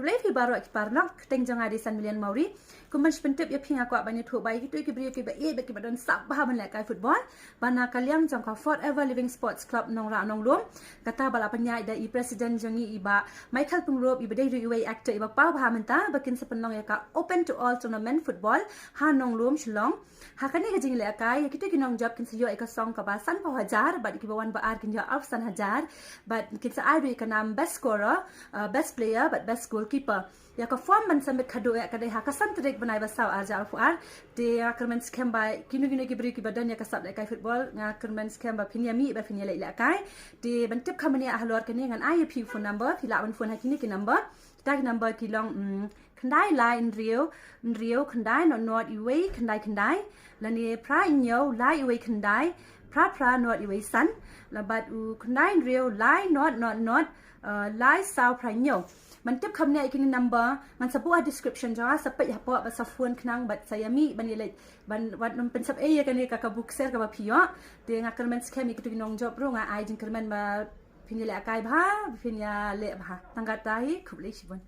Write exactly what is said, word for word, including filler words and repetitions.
Khublei phi baroh ki paralok, kyrteng jong nga dei San Million Mawrie. Kum ban sa pyntip ïa phi nga kwah ban ïathuh ba ïa kito ki briew kiba ïeit bad kiba don sap bha ban lehkai football, ba na ka liang jong ka Forever Living Sports Club Nongrah Nonglum, kata ba la pynïaid da i president jong ngi i Bah Michael Pyngrope, iba dei ruh iwei i actor iba paw bha mynta, ba kin sa pynlong ïa ka open to all tournament football ha Nonglum, Shillong. Ha kane ka jinglehkai ïa kito ki nongjop kin sa ïoh ïa ka song kaba sanphew hajar bad kiba wan ba ar kin ïoh arphew san hajar, bad kin sa ai ruh ïa ka nam best scorer, uh, best player bad best goalkeeper. Ïa ka form ban submit khatduh ïa ka dei ha ka san tarik bnai ba saw arhajar arphew ar. Te nga kyrmen skhem ba kino kino ki briew kiba don ïa ka sap lehkai football, nga kyrmen skhem ba phin ïamih bad phin ïaleh lehkai. Te ban tip kham bniah halor kane ngan ai ïa phi phone number, phi lah ban phone ha kine ki number. Kita ki number ki long, mm, khyndai lai hynriew hynriew khyndai nod nod iwei khyndai khyndai, lane phra hynñiew lai iwei khyndai phra phra nod iwei san, la bad u khyndai hynriew lai nod nod nod, uh, lai saw phra hynñiew. Ban tip kham bniah ïa kine number ngan sa buh ha description jong nga, sa peit hapoh bad sa phone khnang bad sa ïamih ban ïaleh, ban wat nym pynsap ei ïa kane ka kabu kser kaba phi ïoh. Te nga kyrmen skhem ïa kito ki nongjop ruh nga ai jingkyrmen ba phin ïalehkai bha, phin ïaleh bha. Tang kata hi, khublei shibun.